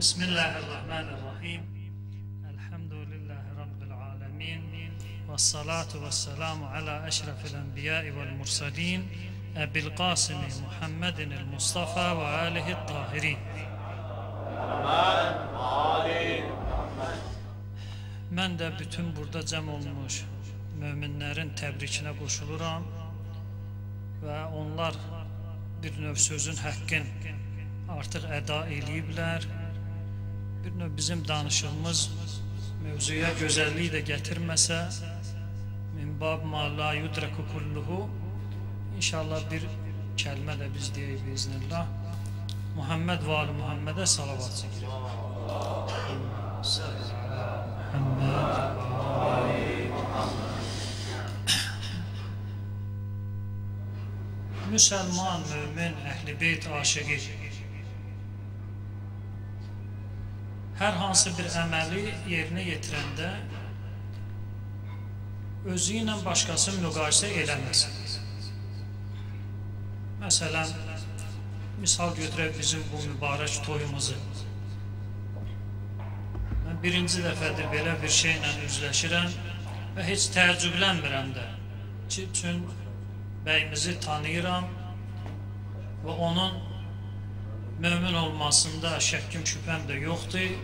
Bismillahirrahmanirrahim. Elhamdülillahi Rabbil alemin. Vessalatu vesselamu ala eşrefil enbiyai vel mursalin. Ebil Qasimi Muhammedin el Mustafa ve alihi tahirin. Mən də bütün burada cəm olmuş möminlərin təbrikinə qoşuluram və onlar bir növ sözün həqqin artıq əda eləyiblər. Bir növ bizim danışığımız mövzuya gözəllik də gətirməsə, min bab ma la yudreku kulluhu, İnşallah bir kəlmə də biz deyək biiznillah. Muhammed və ali Muhammedə salavat çəkirik. Müsəlman, mömin, əhl-i beyt aşiqi hər hansı bir əməli yerinə yetirəndə özü ilə başqasını müqayisə eləməsin. Məsələn, misal götürək bizim bu mübarək toyumuzu. Mən birinci dəfədir belə bir şeylə üzləşirəm və heç təəccüblənmirəm də. Çünki bəyimizi tanıyıram və onun mömin olmasında şəkkim şübhəm də yoxdur.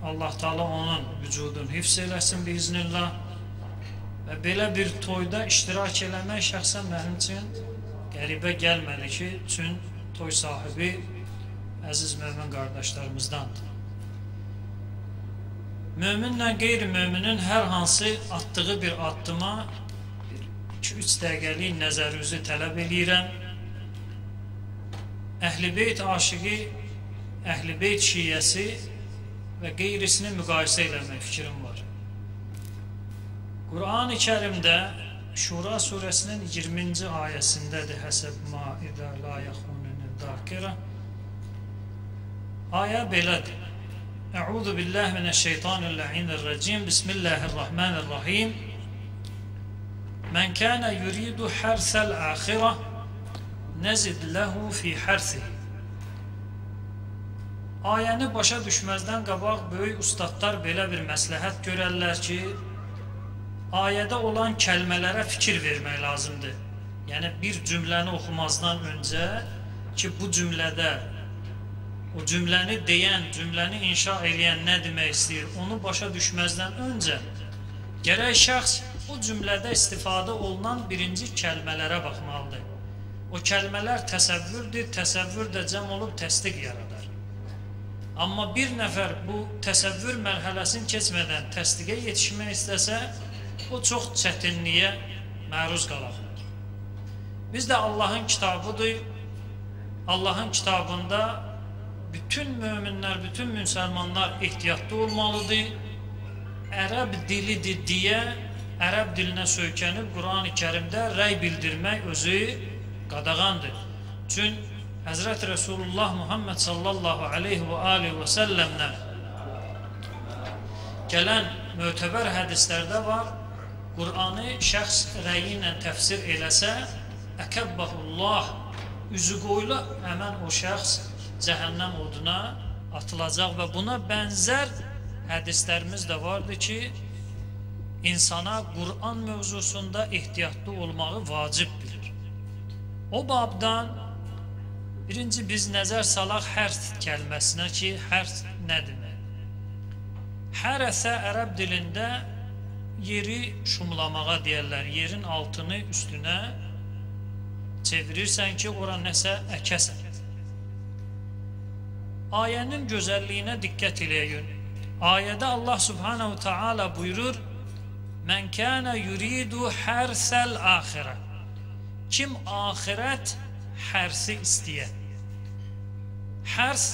Allah Teala onun vücudunu hifz eləsin biiznillah. Və belə bir toyda iştirak eləmək şəxsən mənim üçün qəribə gəlmədi ki, çünki toy sahibi əziz mömin qardaşlarımızdandır. Möminlə qeyri-möminin hər hansı atdığı bir addıma 2-3 dəqiqəlik nəzərinizi tələb eləyirəm. Əhl-i beyt aşiqi, əhl-i beyt şiyyəsi və qeyrisini müqayisə eləmək fikrim var. Qur'an-ı Kərimdə Şura surəsinin 20-ci ayəsindədir. Həsəb ma idə la yəxununi dakirə. Ayə belədir. Əuzu billahi mineşşeytanirracim. Bismillahirrahmanirrahim. Mən kənə yuridu hərsəl axirə nəzid ləhu fi hərsihi. Ayəni başa düşməzdən qabaq böyük ustadlar belə bir məsləhət görərlər ki, ayədə olan kəlmələrə fikir vermək lazımdır. Yəni bir cümləni oxumazdan öncə ki, bu cümlədə o cümləni deyən, cümləni inşa eləyən nə demək istəyir, onu başa düşməzdən öncə gərək şəxs o cümlədə istifadə olunan birinci kəlmələrə baxmalıdır. O kəlmələr təsəvvürdür, təsəvvür də cəm olub təsdiq yaradar. Amma bir nəfər bu təsəvvür mərhələsini keçmədən təsdiqə yetişmək istəsə, o çox çətinliyə məruz qala bilər. Biz də Allahın kitabıdır. Allahın kitabında bütün möminlər, bütün müsəlmanlar ehtiyatlı olmalıdır. Ərəb dilidir deyə ərəb dilinə söykənib Qur'an-ı Kərimdə rəy bildirmək özü qadağandır. Çünki Həzrət Rəsulullah Muhammed sallallahu aleyhi və alihi və səlləmlə gələn mötəbər hədislərdə var. Qur'anı şəxs rəyi ilə təfsir eləsə, əkəbbəhullah, üzü qoyulu həmən o şəxs cəhənnəm oduna atılacaq və buna bənzər hədislərimiz də vardır ki, insana Qur'an mövzusunda ehtiyatlı olmağı vacib bilir. O babdan birinci biz nəzər salaq hərs kəlməsinə ki, hərs nə demək? Hərəsə ərəb dilində yeri şumlamağa deyərlər. Yerin altını üstünə çevirirsən ki, ora nəsə əkəsən. Ayənin gözəlliyinə diqqət eləyin. Ayədə Allah Subhanahu Teala buyurur: Mən kənə yuridu hərsəl axirə. Kim axirət hərsi istəyə. Hərs,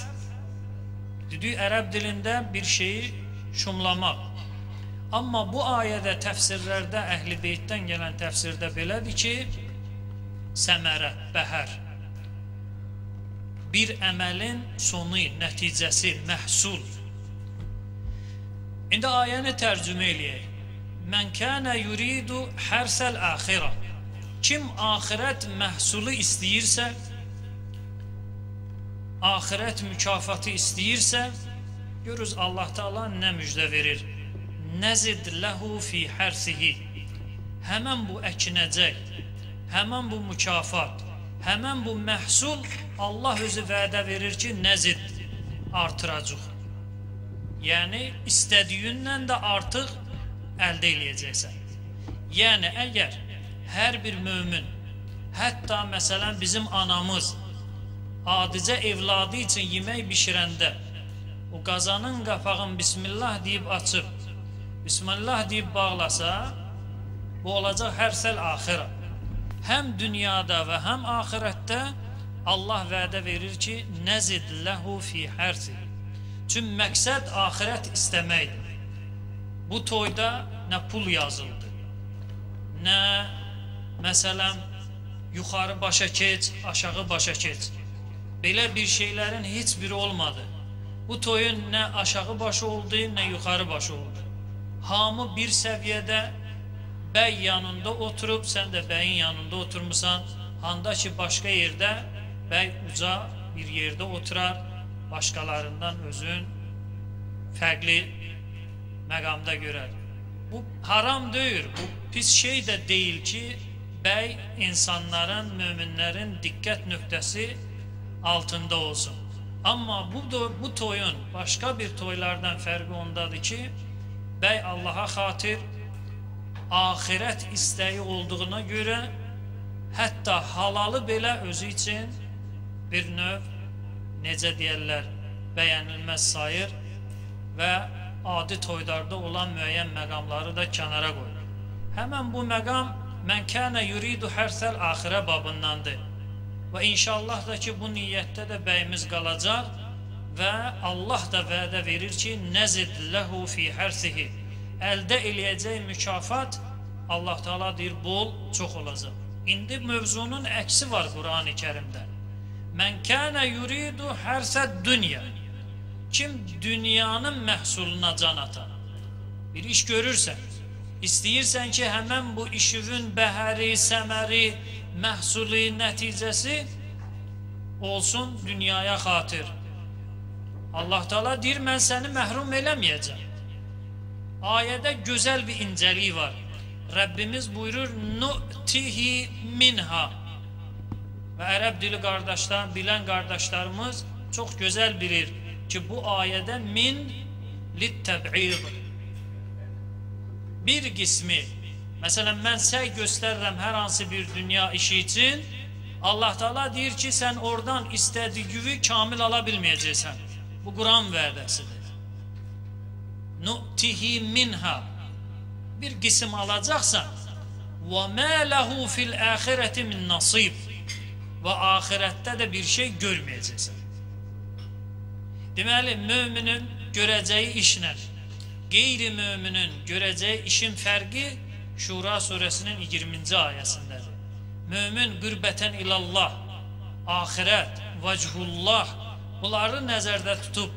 dedik ərəb dilində bir şeyi şumlamaq. Amma bu ayədə təfsirlərdə, əhl-i beytdən gələn təfsirdə belədir ki, səmərə, bəhər. Bir əməlin sonu, nəticəsi, məhsul. İndi ayəni tərcümə eləyək. Mən kənə yuridu hərsəl axirə. Kim axirət məhsulu istəyirsə, axirət mükafatı istəyirsə, Görürüz Allah Teala nə müjdə verir? Nəzid lehu fi hərsihi. Həmən bu əkinəcək, həmən bu mükafat, həmən bu məhsul Allah özü vədə verir ki, nəzid artıracaq. Yəni, istədiyindən də artıq əldə eləyəcəksən. Yəni, əgər hər bir mömin, hətta məsələn bizim anamız adicə evladı üçün yemək bişirəndə o qazanın qapağını Bismillah deyib açıb, Bismillah deyib bağlasa, bu olacaq hərsəl axirə. Həm dünyada və həm axirətdə Allah vədə verir ki, nəzid lehu fi hərsi. Çünki məqsəd axirət istəməkdir. Bu toyda nə pul yazıldı, nə məsələn yuxarı başa keç, aşağı başa keç. Belə bir şeylərin heç biri olmadı. Bu toyun nə aşağı başı oldu, nə yuxarı başı oldu. Hamı bir səviyyədə bəy yanında oturub, sən də bəyin yanında oturmusan. Handa ki, başqa yerdə bəy uca bir yerdə oturar, başqalarından özün fərqli məqamda görər. Bu haram deyil, bu pis şey də deyil ki, bəy insanların, möminlərin diqqət nöqtəsi altında olsun. Amma bu toyun başqa bir toylardan fərqi ondadır ki, bəy Allaha xatir axirət istəyi olduğuna görə hətta halalı belə özü üçün bir növ, necə deyərlər, bəyənilməz sayır və adi toylarda olan müəyyən məqamları da kənara qoyur. Həmən bu məqam mən kənə yuridu hərsəl axirə babındandır. Və inşallah da ki, bu niyyətdə də bəyimiz qalacaq və Allah da vədə verir ki, nəzid lehu fi hərsihi. Əldə eləyəcək mükafat Allah Teala deyir, bol, çox olacaq. İndi mövzunun əksi var Qur'an-ı Kərimdə. Mən kənə yuridu hərsəd dünya. Kim dünyanın məhsuluna can atar, bir iş görürsən, istəyirsən ki, həmən bu işinin bəhəri, səməri, məhsulu, nəticəsi olsun dünyaya xatir. Allah Teala deyir, mən səni məhrum eləməyəcəm. Ayədə gözəl bir incəlik var. Rəbbimiz buyurur, nu'tihi minha. Və ərəb dili qardaşlar, bilən qardaşlarımız çox gözəl bilir ki, bu ayədə min lit-təb'id. Bir qismi, məsələn, mən səy göstərirəm hər hansı bir dünya işi üçün, Allah Teala deyir ki, sən oradan istədiyi kamil ala bilməyəcəksən. Bu Quran vədəsidir. Nu'tihi minha. Bir qism alacaqsan. Və mə lehu fil əxirəti min nasib. Və axirətdə də bir şey görməyəcəksən. Deməli, müminin görəcəyi işlə qeyri-müminin görəcəyi işin fərqi Şura surəsinin 20-ci ayəsindədir. Mömin qürbətən ilallah, axirət, vəchullah bunları nəzərdə tutub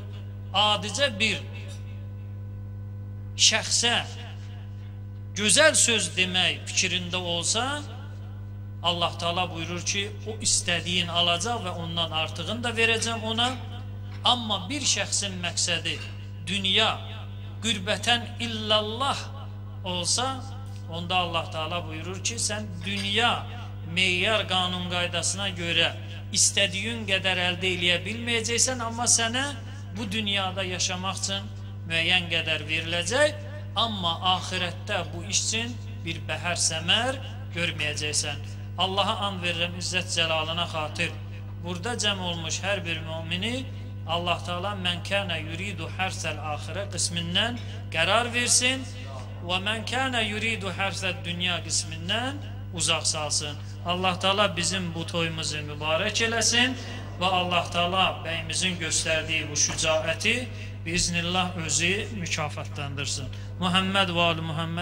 adicə bir şəxsə gözəl söz demək fikrində olsa, Allah Teala buyurur ki, o istədiyin alacaq və ondan artığını da verəcəm ona. Amma bir şəxsin məqsədi dünya, qürbətən illallah olsa, onda Allah Teala buyurur ki, sən dünya meyar qanun qaydasına görə istədiyin qədər əldə eləyə bilməyəcəksən, amma sənə bu dünyada yaşamaq üçün müəyyən qədər veriləcək, amma axirətdə bu iş üçün bir bəhər səmər görməyəcəksən. Allaha and verirəm izzət cəlalına xatir. Burada cəm olmuş hər bir mümini Allah Teala mən kənə yuridu hərsəl axirə qismindən qərar versin və mən kənə yuridu hərsəl dünya qismindən uzaq salsın. Allah Teala bizim bu toyumuzu mübarək eləsin və Allah Teala bəyimizin göstərdiyi bu şücaəti biiznillah özü mükafatlandırsın. Muhammed və ali Muhammed.